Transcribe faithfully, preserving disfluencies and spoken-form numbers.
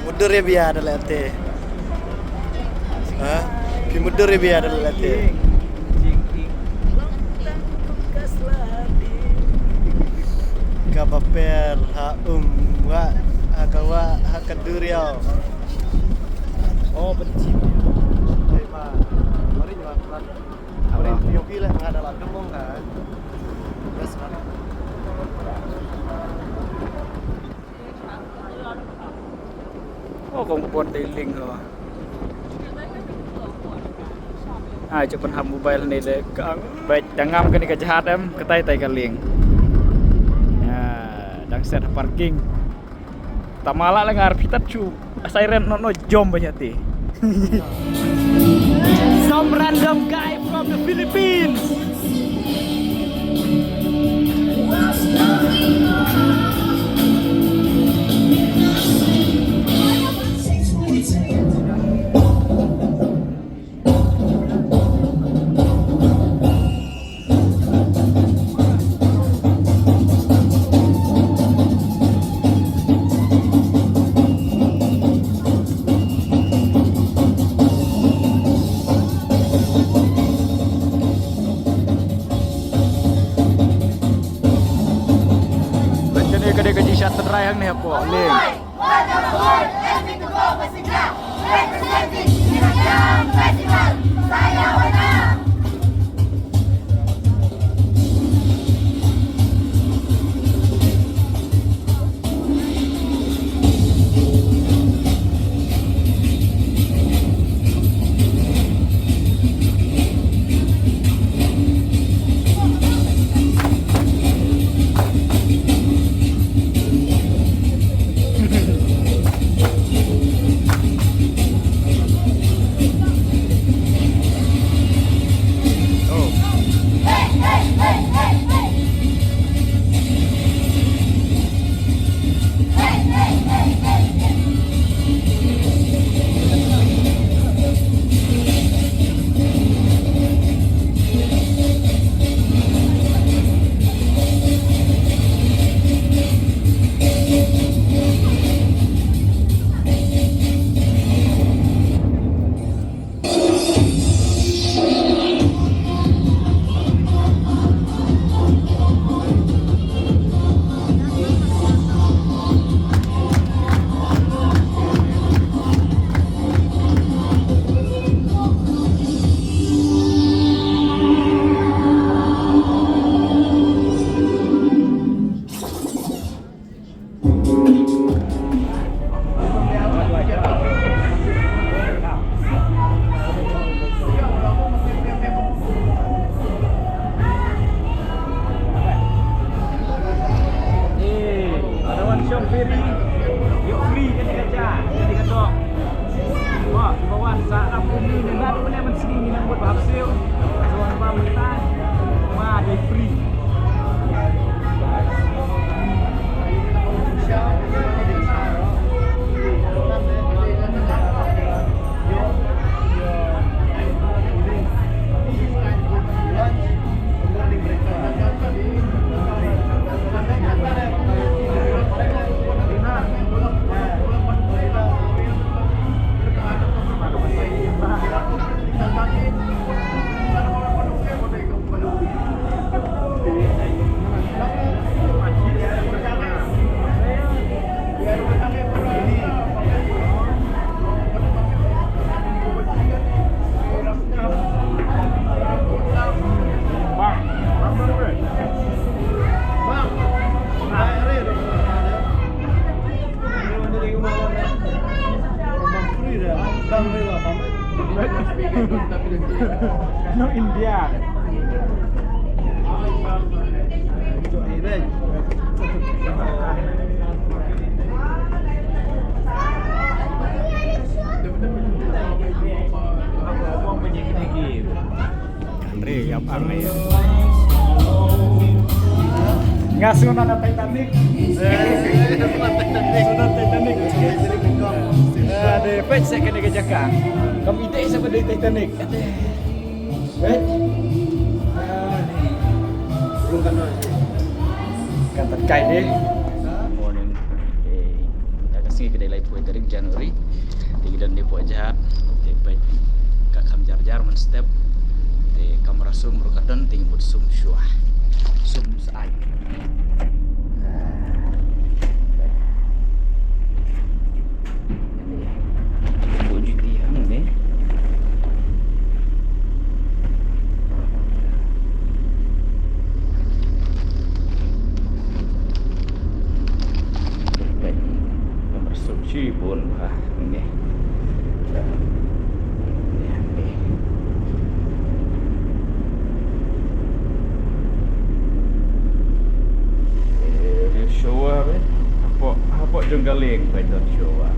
Mudur ïa bia da lehse. Ha? Phi mudur ïa bia da lehse. Kaba per ha um wah, ha ka wah, ha ka duriaw. Oh, benci. Hei, ma. Mari, ma. Mari, phi ïohi leh nga da la dum ong ka. Best, ma. Oh, kong pon te ling ho. Ai, check ban hap mobile ne le ka. Bad da ngam kane ka jhat em, katai tai ka ling. Ya, dang set ha parking. Tama la lengar phi tat shu. Siren no no jom ba jati. Some random guy from the Philippines. Kane ka dei ka jingshat tynrai hangne hapoh Ling. Representing Minakam Festival, Sayawana. Eh, ada wan shong ferry. Ïoh free kane ka ja, kane ka dok. Wah, kiba wan sa ap kum ni ne, naduh mynne mynsngi ngi nang bud ba hap siew. Sa wan ba mynta. Wah, dei free. No India. Kan re yap ang re. Nga sngewthuh na Titanic. Sngewthuh Titanic. Eh, de Peit sa kane ka jaka. Kam i dei sa ba dei Titanic. Peit. Ah, ni. Rung kan noi. Kan tat kai dei. Morning. Okay. Ïa ka sngi ka dei laiphew tarik January. Te ngi don ne poi jahaj. Te peit ka kham jar jar man step. Te kamra sum ruh ka don te ngi bud sum shuwa. Sum sa ai. Bun juti hang ne. Baik. Nomor suci pun ha ne. Showa be. Hapoh, hapoh jong ka lieng be don showa.